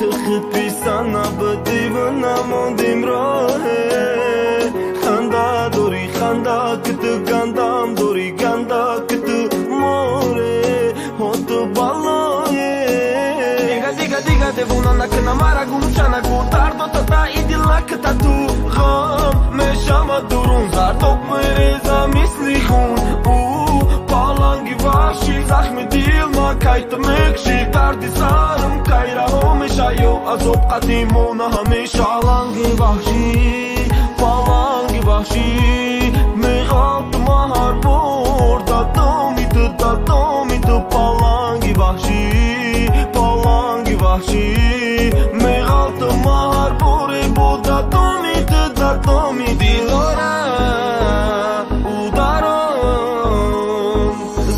Ту худ писан набудӣ ва намондим роҳе. Ханда дорӣ, ханда ки ту гандам дорӣ, ганда ки ту море. Ҳо ту балое. Дига, дига, дига, девона накуна мара, гумша нагу. Дардо тата и дилаката ту. Ғам мешама дурун, зардоб мереза мисли хун. Ӯ паланги ваҳшӣ, захми дил ма кайта мекшӣ. Дарди сарам кай раҳо меша, ё азоб қадимона ҳамеша. Паланги ваҳшӣ, паланги ваҳшӣ, меғалтма ҳар бор дар доми ту, дар доми ту. Паланги ваҳшӣ, паланги ваҳшӣ, меғалтма ҳар боре бо дар доми ту, дар доми ту. Дилора ударом,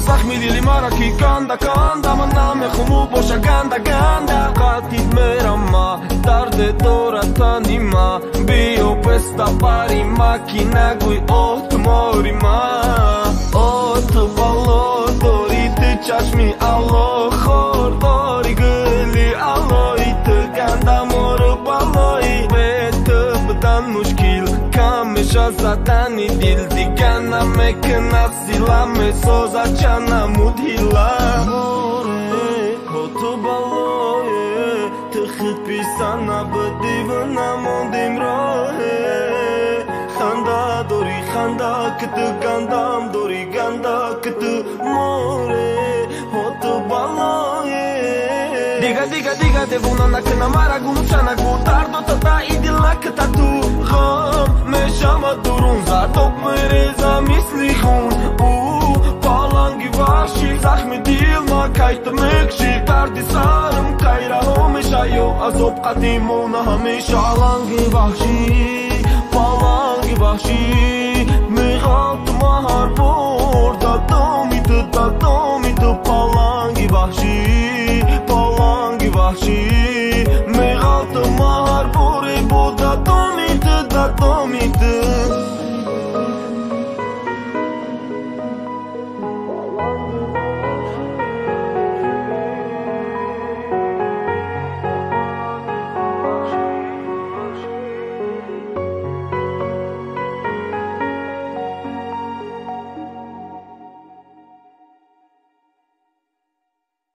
захми дили мара ки ганда ганда. Ман намехом ӯ боша ганда ганда. Қатид мерама, дарде дорад тани ма. Биё беста бари ма, ки нагӯй оҳ ту мори ма. О ту бало дорӣ, ту чашми алло хор дорӣ, гули аллои ту ганда мору балои. Бе ту будан мушкил, кам меша задани дил. Дигар намекунад сила, месозад чанамуд ҳила. Море, ҳо ту балое, ту худ писан набудӣ ва намондим роҳе. Ханда дорӣ, ханда ки ту гандам дорӣ, ганда ки ту море. Ҳо ту балое. Дига, дига, дига, девона накуна мара, гумша нагу. Дардо тата и дилаката ту. Ғам мешама дурун, зардоб мереза мисли хун. Ӯ паланги ваҳшӣ, захми дил ма кайта мекшӣ. Дарди сарам кай раҳо меша, ё азоб қадимона ҳамеша. Паланги ваҳшӣ, паланги ваҳшӣ, меғалтма ҳар бор дар доми ту, дар доми ту. Паланги ваҳшӣ, паланги ваҳшӣ, меғалтма ҳар боре бо дар доми ту, дар доми ту.